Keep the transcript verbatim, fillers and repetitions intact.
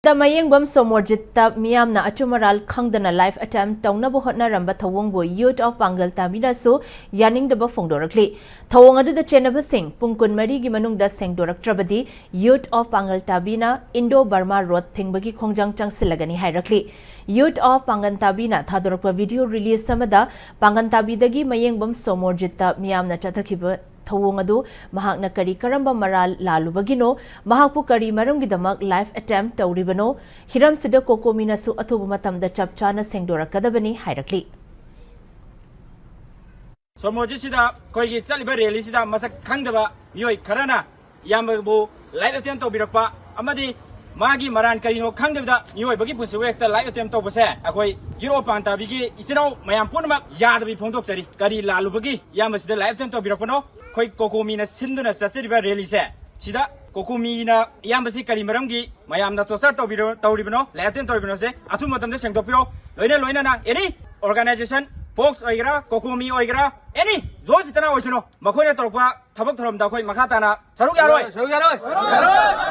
ꯇ ꯃꯌꯦꯡꯕꯝ ꯁꯣꯃꯣꯔꯖꯤꯠꯇ ꯃꯤꯌꯥꯝꯅ ꯑꯆꯨꯝ ꯑꯔꯥꯜ ꯈꯪꯗꯅ life attempt ꯇꯧꯅꯕ ꯍꯣꯠꯅꯔꯝꯕ ꯊꯧꯑꯣꯡꯕꯨ Youth of ꯄꯥꯡꯒꯜ ꯇꯥꯕꯤꯅꯁꯨ ꯌꯥꯅꯤꯡꯗꯕ ꯐꯣꯡꯗꯣꯔꯛꯂꯤ꯫ ꯊꯧꯑꯣꯡ ꯑꯗꯨꯗ ꯆꯦꯟꯅꯕꯁꯤꯡ ꯄꯨꯡ ꯀꯨꯟꯃꯔꯤꯒꯤ ꯃꯅꯨꯡꯗ ꯁꯦꯡꯗꯣꯔꯛꯇ꯭ꯔꯕꯗꯤ Youth of ꯄꯥꯡꯒꯜ ꯇꯥꯕꯤꯅ Indo Burma Road ꯊꯤꯡꯕꯒꯤ ꯈꯣꯡꯖꯪ ꯆꯪꯁꯤꯜꯂꯒꯅꯤ ꯍꯥꯏꯔꯛꯂꯤ꯫ Youth of ꯄꯥꯡꯒꯜ ꯇꯥꯕꯤꯅ ꯊꯥꯗꯣꯔꯛꯄ video release ꯑꯃꯗ ꯄꯥꯡꯒꯜ ꯇꯥꯕꯤꯗꯒꯤ ꯃꯌꯦꯡꯕꯝ ꯁꯣꯃꯣꯔꯖꯤꯠꯇ ꯃꯤꯌꯥꯝꯅ ꯆꯠꯊꯈꯤꯕ ꯊꯧꯑꯣꯡ ꯑꯗꯨ ꯃꯍꯥꯛꯅ ꯀꯔꯤ ꯀꯔꯝꯕ ꯃꯔꯥꯜ ꯂꯥꯜꯂꯨꯕꯒꯤꯅꯣ, ꯃꯍꯥꯛꯄꯨ ꯀꯔꯤ ꯃꯔꯝꯒꯤꯗꯃꯛ life attempt ꯇꯧꯔꯤꯕꯅꯣ, ꯍꯤꯔꯝꯁꯤꯗ ꯀꯣꯀꯣꯃꯤꯅꯁꯨ ꯑꯊꯨꯕ ꯃꯇꯝꯗ ꯆꯞ ꯆꯥꯅ ꯁꯦꯡꯗꯣꯔꯛꯀꯗꯕꯅꯤ ꯍꯥꯏꯔꯛꯂꯤ꯫ ꯁꯣꯃꯣꯔꯖꯤꯠꯁꯤꯗ ꯑꯩꯈꯣꯏꯒꯤ ꯆꯠꯂꯤꯕ rally ꯁꯤꯗ ꯃꯁꯛ ꯈꯪꯗꯕ ꯃꯤꯑꯣꯏ ꯈꯔꯅ ꯏꯌꯥꯝꯕꯕꯨ life attempt ꯇꯧꯕꯤꯔꯛꯄ ꯑꯃꯗꯤ ꯃꯥꯒꯤ ꯃꯔꯥꯟ ꯀꯔꯤꯅꯣ ꯈꯪꯗꯕꯤꯗ ꯃꯤꯑꯣꯏꯕꯒꯤ ꯄꯨꯟꯁꯤꯕꯨ ꯍꯦꯛꯇ life attempt ꯇꯧꯕꯁꯦ ꯑꯩꯈꯣꯏ Youth of ꯄꯥꯡꯒꯜ ꯇꯥꯕꯤꯒꯤ ꯏꯆꯤꯟ ꯏꯅꯥꯎ ꯃꯌꯥꯝ ꯄꯨꯝꯅꯃꯛ ꯌꯥꯗꯕꯤ ꯐꯣꯡꯗꯣꯛꯆꯔꯤ꯫ ꯀꯔꯤ ꯂꯥꯜꯂꯨꯕꯒꯤ ꯏꯌꯥꯝꯕꯁꯤꯗ life attempt ꯇꯧꯕꯤꯔꯛꯄꯅꯣ? ꯑꯩꯈꯣꯏ ꯀꯣꯀꯣꯃꯤꯅ ꯁꯤꯟꯗꯨꯅ ꯆꯠꯆꯔꯤꯕ rally ꯁꯦ ꯁꯤꯗ ꯀꯣꯀꯣꯃꯤꯅ ꯏꯌꯥꯝꯕꯁꯤ ꯀꯔꯤ ꯃꯔꯝꯒꯤ ꯃꯌꯥꯝꯅ torture ꯇꯧꯕꯤꯔ-, ꯇꯧꯔꯤꯕꯅꯣ, life attempt ꯇꯧꯔꯤꯕꯅꯣꯁꯦ ꯑꯊꯨꯕ ꯃꯇꯝꯗ ꯁꯦꯡꯗꯣꯛꯄꯤꯔꯣ꯫ ꯂꯣꯏꯅ ꯂꯣꯏꯅꯅ any organization, Fox ꯑꯣꯏꯒꯦꯔꯥ, ꯀꯣꯀꯣꯃꯤ ꯑꯣꯏꯒꯦꯔꯥ, any ꯖꯣꯟ ꯁꯤꯇꯅ ꯑꯣꯏꯁꯅꯨ, ꯃꯈꯣꯏꯅ ꯇꯧꯔꯛꯄ ꯊꯕꯛ ꯊꯧꯔꯝꯗ ꯑꯩꯈꯣꯏ ꯃꯈꯥ ꯇꯥꯅ ꯁꯔꯨꯛ ꯌꯥꯔꯣꯏ꯫ ꯁꯔꯨꯛ ꯌꯥꯔꯣꯏ꯫